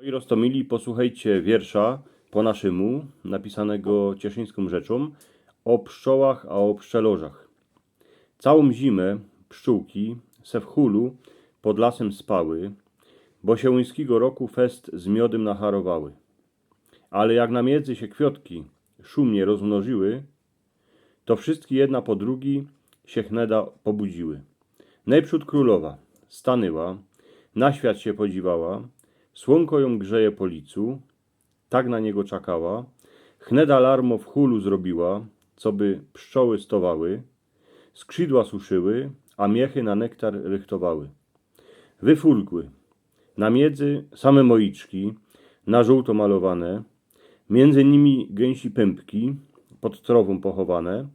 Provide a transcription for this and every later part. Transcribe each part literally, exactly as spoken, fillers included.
Oj, roztomili, posłuchejcie wiersza po naszymu, napisanego cieszyńską rzeczą, o pszczołach, a o pszczelorzach. Całą zimę pszczółki se w hulu pod lasem spały, bo sie łyńskigo roku fest z miodym nacharowały. Ale jak na miedzy sie kwiotki szumnie rozmnożyły, to wszystkie jedna po drugi sie chneda pobudziły. Najprzód królowa stanęła, na świat sie podziwała, słonko ją grzeje po licu, tak na niego czakała. Chneda larmo w hulu zrobiła, co by pszczoły stowały, skrzidła suszyły, a miechy na nektar rychtowały. Wyfurgły. Na miedzy same moiczki, na żółto malowane, między nimi gęsi pępki, pod trową pochowane.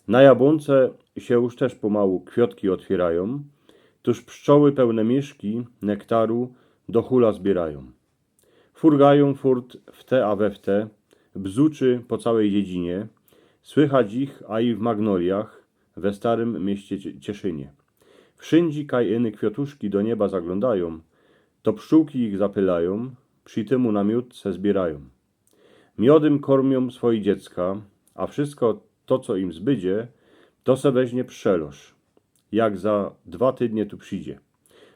Na jabłonce się już też pomału kwiotki otwierają, tuż pszczoły pełne mieszki nektaru do hula zbierają. Furgają furt w te a we w te, bzuczy po całej dziedzinie, słychać ich, a i w magnoliach, we starym mieście Cie- Cieszynie. Wszędzi kaj iny kwiatuszki do nieba zaglądają, to pszczółki ich zapylają, przy tymu na miód se zbierają. Miodym kormią swoje dziecka, a wszystko to, co im zbydzie, to se weźmie pszczelorz, jak za dwa tydnie tu przyjdzie.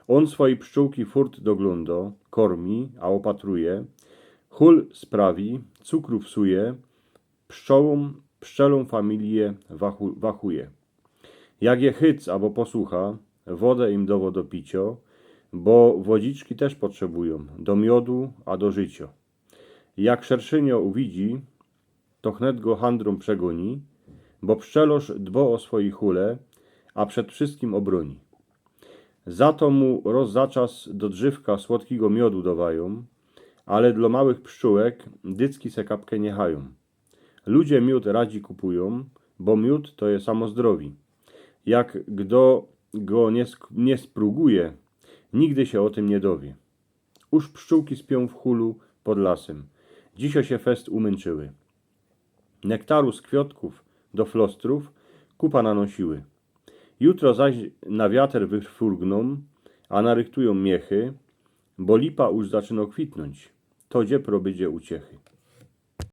On swojej pszczółki furt dogląda, kormi, a opatruje, hul sprawi, cukru wsuje, pszczołą, pszczelą familię wachu, wachuje. Jak je chyc abo posucha, wodę im dowo do picio, bo wodziczki też potrzebują do miodu, a do życio. Jak szerszynio uwidzi, to chnet go handrą przegoni, bo pszczelorz dbo o swojej hule, a przed wszystkim obroni. Za to mu roz za czas do drzewka słodkiego miodu dawają, ale dla małych pszczółek dycki se kapkę niechają. Ludzie miód radzi kupują, bo miód to je samo zdrowi. Jak kto go nie, sk- nie spruguje, nigdy się o tym nie dowie. Już pszczółki spią w hulu pod lasem. Dzisiej się fest umęczyły. Nektaru z kwiotków do flostrów kupa nanosiły. Jutro zaś na wiater wyfurgną, a narychtują miechy, bo lipa już zaczyna kwitnąć. To dziepro będzie uciechy.